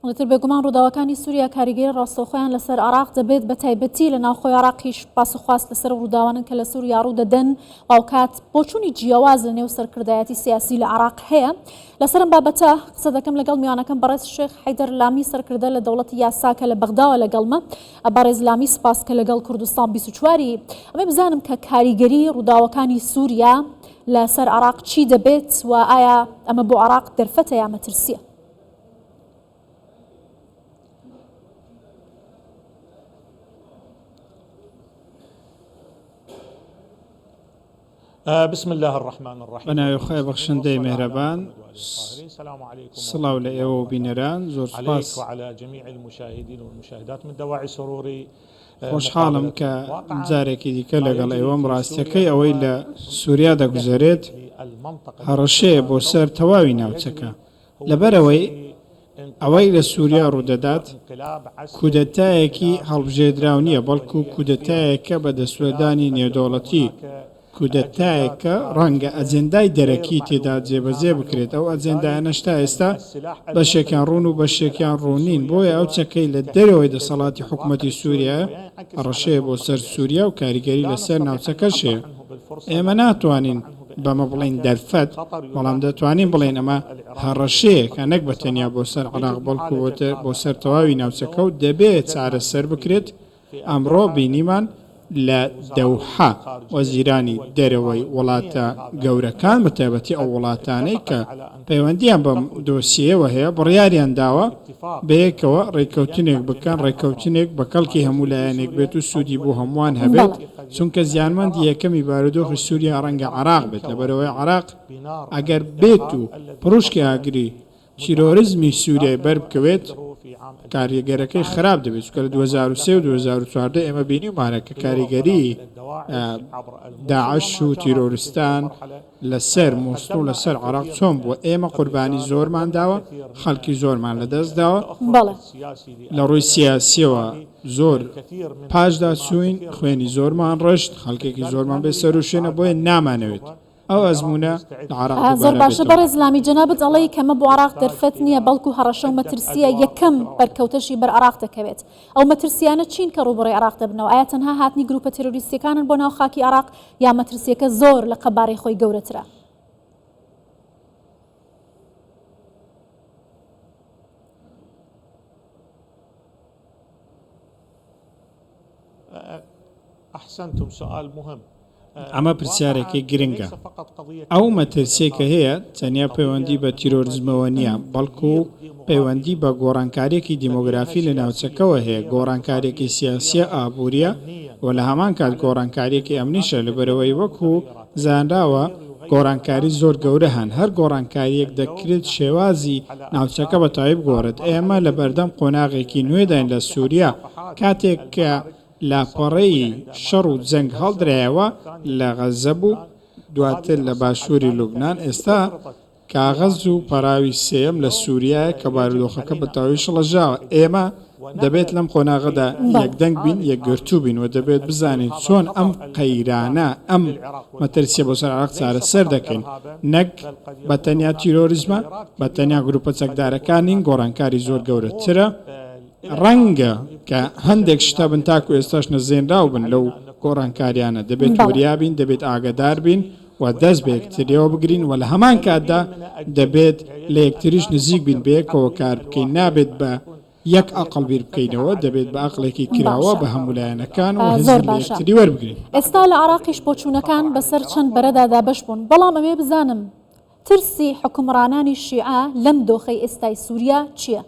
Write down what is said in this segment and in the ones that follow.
ئیتر بێگومان ڕووداوەکانی سووریا کاریگەری ڕاستەوخۆیان لەسەر عێراق دەبێت، بە تایبەتی لە ناوخۆی عێراقیش باس و خواست لەسەر ئەو ڕووداوانەن کە لە سووریا ڕوودەدەن و هاوکات بۆچوونی جیاواز لە نێو سەرکردایەتی سیاسی لە عێراق هەیە. لەسەر ئەم بابەتە قسە دەکەم لەگەڵ میوانەکەم بەڕێز شێخ حەیدەر لامی سەرکردە لە دەوڵەتی یاسا کە لە بەغداوە لەگەڵمە. بەڕێز لامی سپاس کە لەگەڵ کوردستان 24 ی. ئەمەی بزانم کە کاریگەری ڕووداوەکانی سووریا لەسەر عێراق چی دەبێت و ئایا ئەمە بۆ عێراق دەرفەتە یا مەترسییە؟ بە ناوی خوای بەخشندەی میهرەبان، سڵاو لە ئێوە و بینەران، زۆر سوپاس. خۆشحاڵم کە جارێکی دیکە لەگەڵ ئێوەم، ڕاستیەکەی ئەوەی لە سوریا دەگوزەرێت هەڕەشەیە بۆ سەر تەواوی ناوچەکە، لەبەرئەوەی ئەوەی لە سوریا ڕوودەدات کودەتایەکی هەڵبژێردراو نییە، بەڵکو کودەتایەکە بە دەستوەردانی نێودەوڵەتی، کودەتایەکە ڕەنگە ئەجێندای دەرەکی تێدا جێبەجێ بکرێت، ئەو ئەجێندایانەش تا ئێستا بەشێکیان ڕوون و بەشێکیان ڕوون نین، بۆیە ئەو چەکەی لە دەرەوەی دەسەڵاتی حکومەتی سوریایە هەڕەشەیە بۆ سەر سوریا و کاریگەری لەسەر ناوچەکەش هەیە. ئێمە ناتوانین بەمە بڵێین دەرفەت، بەڵام دەتوانین بڵێین ئەمە هەڕەشەیەکە نەک بە تەنیا بۆ سەر عێراق بەڵکو بۆ سەر تەواوی ناوچەکە و دەبێت چارەسەر بکرێت، ئەمڕۆ بینیمان لە دەوحە وەزیرانی دەرەوەی وڵاتە گەورەکان بە تایبەتی ئەو وڵاتانەی کە پەیوەندییان بەم دۆسیەیەوە هەیە بڕیاریان داوە بەیەکەوە ڕێککەوتنێک بکەن، ڕێککەوتنێک بە کەڵکی هەموو لایەنێک بێت و سوودی بۆ هەمووان هەبێت، چونکە زیانمەندی یەکەمی بارودۆخی سووریا ڕەنگە عێراق بێت، لەبەرئەوەی عێراق ئەگەر بێت و پڕوشکی ئاگری تیرۆرزمی سووریای بەربکەوێت، کاریگەرەکەی خراپ دەبێت، چونکە لە 2003 و 2014 ئێمە بینیومانە کە کاریگەریی داعش و تیرۆرستان لەسەر موسڵ و لەسەر عێراق چۆن بووە، ئێمە قوربانی زۆرمان داوە، خەڵکی زۆرمان لەدەست داوە، لە ڕووی سیاسییەوە زۆر پاشدا چووین، خوێنی زۆرمان ڕشت، خەڵکێکی زۆرمان بێ سەروشوێنە، بۆیە نامانەوێت ئەو ئەزموونە لە عێراق زۆر دووبارە باشە بێتەوە. بەڕێز لامی جەنابت ئەڵێی کەمە بۆ عێراق دەرفەت نییە بەڵکو هەڕەشە و مەترسییە یەکەم بەرکەوتەشی بەر عێراق دەکەوێت ئەو مەترسییانە چین کە ڕووبەڕووی عێراق دەبنەوە ئایا تەنها هاتنی گروپە تێرۆریستییەکانن بۆ ناو خاکی عێراق یا مەترسییەکە زۆر لە قەبارەی خۆی گەورەترە؟ ئەمە پرسیارێکی گرنگە. ئەو مەترسیەی کە هەیە تەنیا پەیوەندی بە تیرۆرزمەوە نییە، بەڵکو پەیوەندی بە گۆڕانکارییەکی دیمۆگرافی لە ناوچەکەوە هەیە، گۆڕانکارییەکی سیاسییە، ئابوورییە و لە هەمان کات گۆڕانکارییەکی ئەمنیشە، لەبەرئەوەی وەکو زانراوە گۆڕانکاری زۆر گەورە هەن، هەر گۆڕانکارییەک دەکرێت شێوازی ناوچەکە بە تەواوی بگۆڕێت. ئێمە لەبەردەم قۆناغێکی نوێداین لە سوریا، کاتێک کە لاپەڕەی شەڕ و جەنگ هەڵدرایەوە لە غەززە بوو، دواتر لە باشووری لوبنان، ئێستا کاغەز و پەراوی سێیەم لە سووریایە کە بارودۆخەکە بە تەواوی شڵەژاوە. ئێمە دەبێت لەم قۆناغەدا یەکدەنگ بین، یەکگرتوو بین و دەبێت بزانین چۆن ئەم قەیرانە، ئەم مەترسییە بۆ سەر عێراق چارەسەر دەکەین. نەک بە تەنیا تیرۆریزمە، بە تەنیا گرووپە چەکدارەکان نین، گۆڕانکاری زۆر گەورەترە. ڕەنگە کە هەندێک شت هەبن تاکو ئێستاش نەزێنراو بن لەو گۆڕانکاریانە، دەبێت وریا بین، دەبێت ئاگەدار بین و دەست بە یەکتریەوە بگرین و لە هەمان کاتدا دەبێت لە یەکتریش نزیک بین، بەیەکەوە کار بکەین، نابێت بە یەک ئەقڵ بیر بکەینەوە، دەبێت بە ئەقڵێکی کراوە باشە بە هەموو لایەنەکان و زۆر هزر لە باشە یەکتری وەربگرین. ئێستا لە عێراقیش بۆچوونەکان بەسەر چەند بەرەدا دابەش بوون، بەڵام ئەمەوێ بزانم ترسی حوکمڕانانی شیعە لەم دۆخەی ئێستای سووریا چییە؟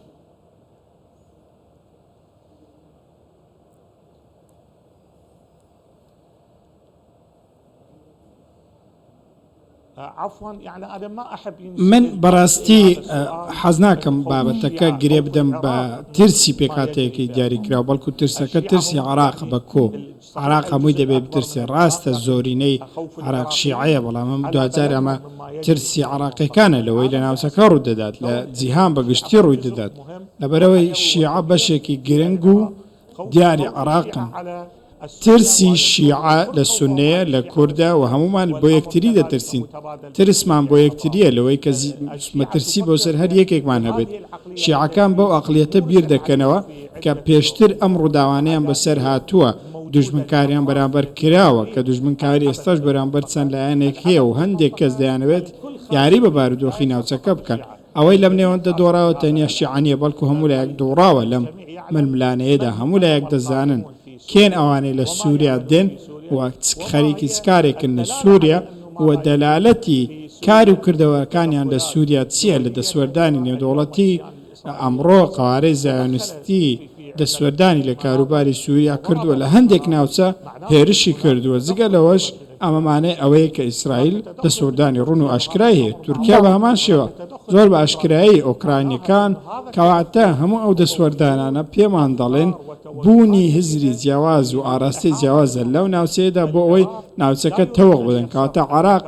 من بەڕاستی حەز ناکەم بابەتەکە گرێ بدەم بە ترسی پێکهاتەیەکی دیاریکراو، بەڵکو ترسەکە ترسی عێراقە بە کۆ. عێراق هەمووی دەبێت بترسێ، ڕاستە زۆرینەی عێراق شیعەیە، بەڵام ئەم دواجار ئەمە ترسی عێراقیەکانە لەوەی لە ناوچەکە ڕوودەدات، لە جیهان بە گشتی ڕوویدەدات، لەبەرئەوەی شیعە بەشێکی گرنگ و دیاری عێراقن. ترسی شیعە لە سوننەیە، لە کوردە و هەموومان بۆ یەکتری دەترسین. ترسمان بۆ یەکترییە لەوەی کە مەترسی بۆ سەر هەر یەکێکمان هەبێت. شیعەکان بەو ئەقڵیەتە بیر دەکەنەوە کە پێشتر ئەم ڕووداوانەیان بەسەر هاتووە، دوژمنکاریان بەرامبەر کراوە، کە دوژمنکاری ئێستاش بەرامبەر چەند لایەنێک هەیە و هەندێک کەس دەیانەوێت یاری بە بارودۆخی ناوچەکە بکەن. ئەوەی لەم نێوەندە دۆڕاوە تەنیا شیعە نییە، بەڵکو هەموو لایەک دۆڕاوە لەم ململانێیەدا، هەموو لایەک دەزانن کێن ئەوانەی لە سوریا دێن و خەریکی چ کارێکن لە سوریا و دەلالەتی کار و کردەوەکانیان لە سوریا چییە لە دەستوەردانی نێودەوڵەتی ئەمڕۆ قەوارەی زایۆنیستی دەستوەردانی لە کاروباری سوریا کردووە لە هەندێک ناوچە هێرشی کردووە جگە لەوەش ئەمە مانای ئەوەیە کە ئیسرائیل دەستوەردانی ڕوون و ئاشکرای هەیە، تورکیا بە هەمان شێوە زۆر بە ئاشکرایی ئۆکرانییەکان، کەواتە هەموو ئەو دەستوەردانانە پێمان دەڵێن بوونی هزری جیاواز و ئاراستەی جیاوازە لەو ناوچەیەدا بۆ ئەوەی ناوچەکە تەوق بدەن، کەواتە عێراق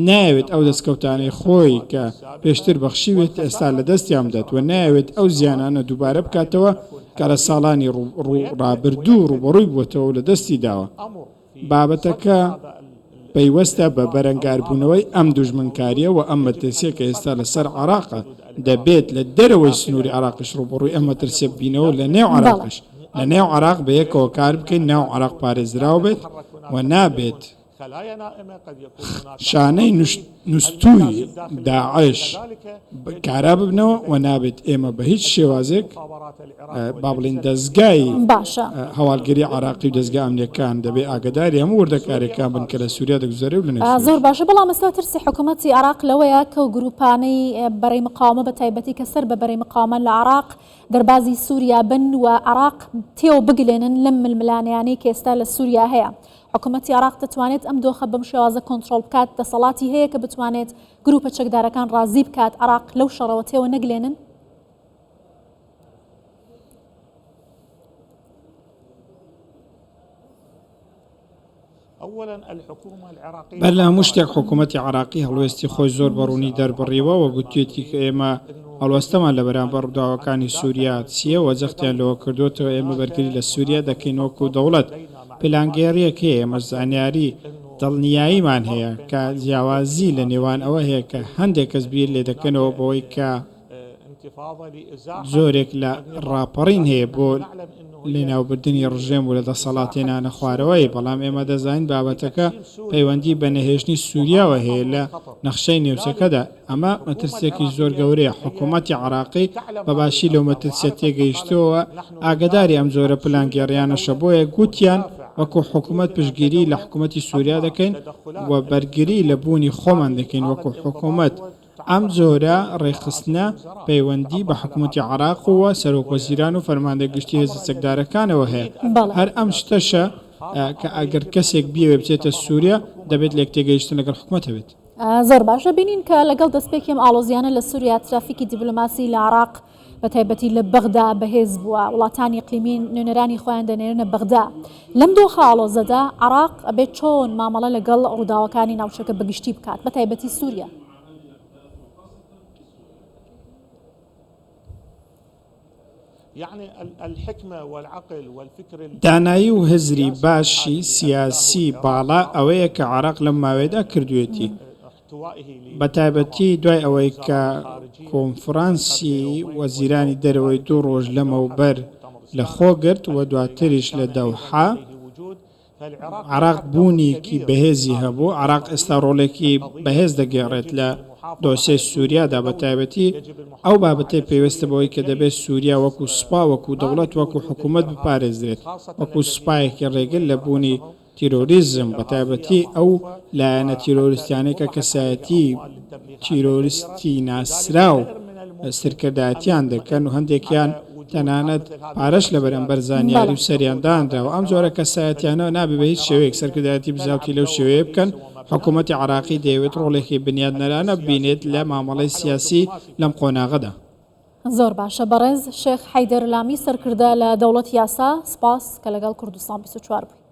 نایەوێت ئەو دەستکەوتانەی خۆی کە پێشتر بەخشیوێتی ئێستا لەدەستیان بدات و نایەوێت ئەو زیانانە دووبارە بکاتەوە کە لە ساڵانی ڕابردوو ڕووبەڕووی بووەتەوە و لەدەستی داوە. بابەتەکە پەیوەستە بە بەرەنگاربوونەوەی ئەم دوژمنکارییە و ئەم مەترسییە کە ئێستا لەسەر عێراقە، دەبێت لە دەرەوەی سنووری عێراقیش ڕووبەڕووی ئەم مەترسییە ببینەوە و لە نێو عێراقیش، لە نێو عێراق بەیەکەوە کار بکەین، ناو عێراق پارێزراو بێت و نابێت شانەی نوستووی داعش کارا ببنەوە و نابێت ئێمە بە هیچ شێوازێک با بڵێین دەزگای باشە. هەواڵگری عێراقی و دەزگا ئەمنیەکان دەبێ ئاگەداری هەموو وردەکاریەکان بن کە لە سوریا دەگوزەرێ و لە نێو سوریاش. زۆر باشە بەڵام ئێستا ترسی حکومەتی عێراق لەوەیە کەو گروپانەی بەرەی مقاومە بە تایبەتی کە سەر بە بەرەی مقاومەن لە عێراق دەربازی سوریا بن و عێراق تێوە بگلێنن لەم ململانێیانەی کە ئێستا لە سوریا هەیە حکومەتی عێراق دەتوانێت ئەم دۆخە بەم شێوازە کۆنترۆڵ بکات دەسەڵاتی هەیە کە بتوانێت گروپە چەکدارەکان ڕازی بکات عێراق لەو شەڕەوە تێوە نەگلێنن؟ بەر لە هەموو شتێک حکوومەتی عێراقی هەڵوێستی خۆی زۆر بە ڕوونی دەربڕیوە و گوتویەتی کە ئێمە هەڵوێستەمان لە بەرامبەر ڕووداوەکانی سووریا چییە و جەختیان لەوە کردووەتەوە ئێمە بەرگری لە سووریا دەکەین وەکوو دەوڵەت پلانگێڕییەک هەیە ئێمەش زانیاری دڵنیاییمان هەیە کە جیاوازی لە نێوان ئەوە هەیە کە هەندێک کەس بیر لێ دەکەنەوە بەوەی کە جۆرێک لە ڕاپەڕین هەیە بۆ لەناوبردنی ڕژێم و لە دەسەڵات هێنانە خوارەوەی، بەڵام ئێمە دەزانین بابەتەکە پەیوەندی بە نەهێشتنی سووریاوە هەیە لە نەخشەی نێوچەکەدا، ئەمە مەترسییەکی زۆر گەورەیە، حکوومەتی عێراقی بە باشی لەو مەترسییە تێگەیشتووە و ئاگەداری ئەم جۆرە پلانگێڕییانەشە، بۆیە گوتیان وەکو حکوومەت پشتگیری لە حکوومەتی سووریا دەکەین و بەرگری لە بوونی خۆمان دەکەین وەکو حکوومەت. ئەم جۆرە ڕێکخستنە پەیوەندی بە حکومەتی عێراق و سەرۆکوەزیران و فەرماندەی گشتی هێزە چەکدارەکانەوە هەیە. هەر ئەم شتەشە کە ئەگەر کەسێک بیەوێت بچێتە سووریا، دەبێت لێکتێگەیشتن لەگەڵ حکومەت هەبێت. زۆر باشە بینین کە لەگەڵ دەستپێکی ئەم ئاڵۆزیانە لە سووریا ترافیکی دیبلۆماسی لە عێراق بە تایبەتی لە بەغدا بەهێز بووە، وڵاتانی ئیقلیمی نوێنەرانی خۆیان دەنێرنە بەغدا. لەم دۆخە ئاڵۆزەدا عێراق ئەبێت چۆن مامەڵە لەگەڵ ڕووداوەکانی ناوچەکە بەگشتی بکات، بە تایبەتی سووریا؟ دانایی و هزری باشی سیاسی باڵا ئەوەیە کە عێراق لەم ماوەیەدا کردوویەتی. بەتایبەتی دوای ئەوەی کە کۆنفرانسی وەزیرانی دەرەوەی دوو ڕۆژ لەمەوبەر لەخۆگرت و دواتریش لە دەوحە، عێراق بوونێکی بەهێزی هەبوو، عێراق ئێستا ڕۆڵێکی بەهێز دەگێڕێت لە دۆسیەی سووریادا، بەتایبەتی ئەو بابەتەی پەیوەستە بەوەی کە دەبێت سووریا وەکو سوپا، وەکو دەوڵەت، وەکو حکوومەت بپارێزرێت، وەکو سوپایەکی ڕێگر لە بوونی تیرۆریزم، بەتایبەتی ئەو لایەنە تیرۆریستیانەی کە کەسایەتی تیرۆریستی ناسراو سەرکردایەتیان دەکەن و هەندێکیان تەنانەت پارەش لە بەرامبەر زانیاری و سەریان دانراوە، ئەم جۆرە کەسایەتیانە نابێ بە هیچ شێوەیەک سەرکردایەتی بزاوتی لەو شێوەیە بکەن، حکوومەتی عێراقی دەیەوێت ڕۆڵێکی بنیادنەرانە ببینێت لە مامەڵەی سیاسی لەم قۆناغەدا. زۆر باشە بەڕێز شێخ حەیدەر لامی سەرکردە لە دەوڵەتی یاسا سپاس کە لەگەڵ کوردستان 24 بووی.